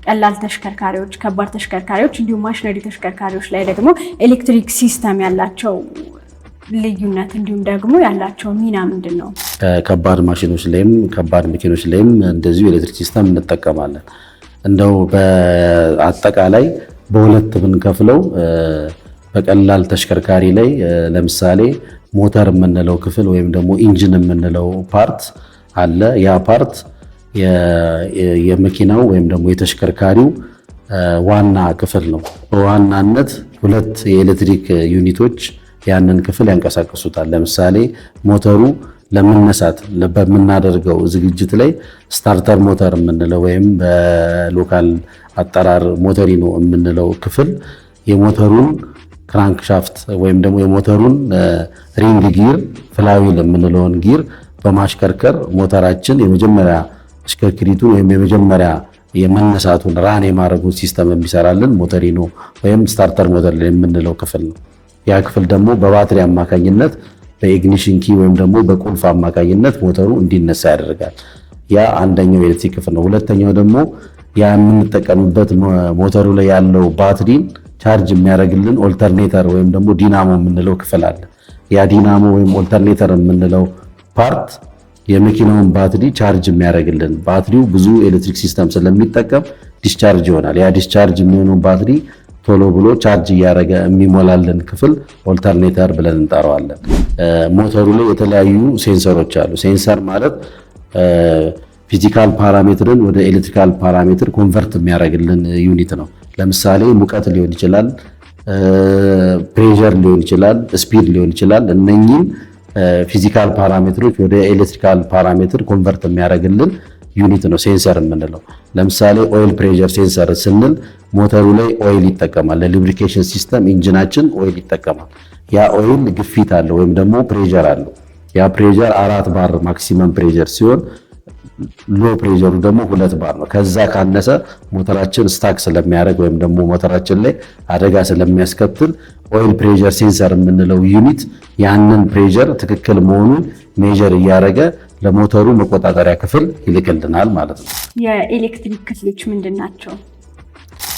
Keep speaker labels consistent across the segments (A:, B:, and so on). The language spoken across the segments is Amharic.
A: ቀላል ተሽከርካሪዎች፣ ከባድ ተሽከርካሪዎች እንዲሁም ማሽነሪ ተሽከርካሪዎች ላይ ደግሞ ኤሌክትሪክ system ያላቸው ልዩነት እንዲሁም ደግሞ ያላቸው ሚና ምንድን ነው?
B: ከባድ ማሽኖች ላይም ከባድ መኪኖች ላይም እንደዚሁ ኤሌክትሪክ system እንጠቀማለን። እንደው በአጠቃላይ በሁለት ብንከፍለው፣ በቀላል ተሽከርካሪ ላይ ለምሳሌ ሞተር የምንለው ክፍል ወይም ደግሞ engine የምንለው part አለ። ያ part የመኪናው ወይም ደግሞ የተሽከርካሪው ዋና ክፍል ነው። በዋናነት ሁለት የኤሌክትሪክ unit ኦች ያንን ክፍል ያንቀሳቅሱታል። ለምሳሌ ሞተሩ ለመነሳት በምናደርገው ዝግጅት ላይ starter motor የምንለው ወይም በ local አጠራር ሞተሪኖ የምንለው ክፍል የሞተሩን crankshaft ወይም ደግሞ የሞተሩን ring gear፣ flywheel የምንለውን gear በማሽከርከር ሞተራችን የመጀመሪያ ሽክርክሪቱን ወይም የመጀመሪያ የመነሳቱን፣ run የማድረጉን system የሚሰራልን ሞተሪኖ ወይም starter motor የምንለው ክፍል ነው። ያ ክፍል ደግሞ በባትሪ አማካኝነት በ ignition key ወይም ደግሞ በቁልፍ አማካኝነት ሞተሩ እንዲነሳ ያደርጋል። ያ አንደኛው የኤሌክትሪክ ክፍል ነው። ሁለተኛው ደግሞ ያ የምንጠቀምበት ሞተሩ ላይ ያለው ባትሪን charge የሚያደርግልን alternator ወይም ደግሞ ዲናሞ የምንለው ክፍል አለ። ያ ዲናሞ ወይም alternator የምንለው part የመኪናውን ባትሪ charge የሚያደርግልን፣ ባትሪው ብዙ ኤሌክትሪክ system ስለሚጠቀም discharge ይሆናል። ያ discharge የሚሆነውን ባትሪ ቶሎ ብሎ charge እያደረገ የሚሞላልን ክፍል alternator ብለን እንጠራዋለን። ሞተሩ ላይ የተለያዩ sensor ኦች አሉ። Sensor ማለት physical parameter ን ወደ electrical parameter convert የሚያደርግልን unit ነው። ለምሳሌ ሙቀት ሊሆን ይችላል፣ pressure ሊሆን ይችላል፣ speed ሊሆን ይችላል። እነኚህን physical parameter ኦች ወደ electrical parameter convert የሚያደርግልን unit ነው sensor የምንለው። ለምሳሌ oil pressure sensor ስንል ሞተሩ ላይ oil ይጠቀማል። ለ lubrication system engine ኣችን oil ይጠቀማል። ያ oil ግፊት አለው ወይም ደግሞ pressure አለው። ያ pressure 4 ባር maximum pressure ሲሆን low pressure ኡ ደግሞ 2 ባር ነው። ከዛ ካነሰ ሞተራችን stuck ስለሚያደርግ ወይም ደግሞ ሞተራችን ላይ አደጋ ስለሚያስከትል oil pressure sensor የምንለው unit ያንን pressure ትክክል መሆኑን measure እያደረገ ለሞተሩ መቆጣጠሪያ ክፍል ይልክልናል ማለት ነው።
A: የኤሌክትሪክ ክፍሎች ምንድን ናቸው?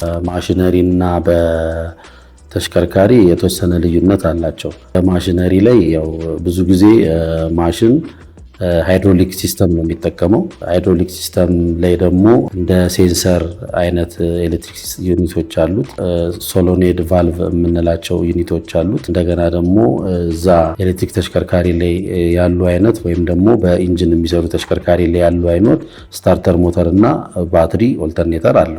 B: በማሽነሪ እና በተሽከርካሪ የተወሰነ ልዩነት አላቸው። በማሽነሪ ላይ ያው ብዙ ጊዜ ማሽን hydraulic system ነው የሚጠቀመው። Hydraulic system ላይ ደግሞ እንደ sensor አይነት ኤሌክትሪክ unit ኦች አሉት። Solenoid valve የምንላቸው unit ኦች አሉት። እንደገና ደግሞ እዛ ኤሌክትሪክ ተሽከርካሪ ላይ ያሉ አይነት ወይም ደግሞ በ engine የሚሰሩ ተሽከርካሪ ላይ ያሉ አይነት starter motor እና ባትሪ፣ alternator አለው።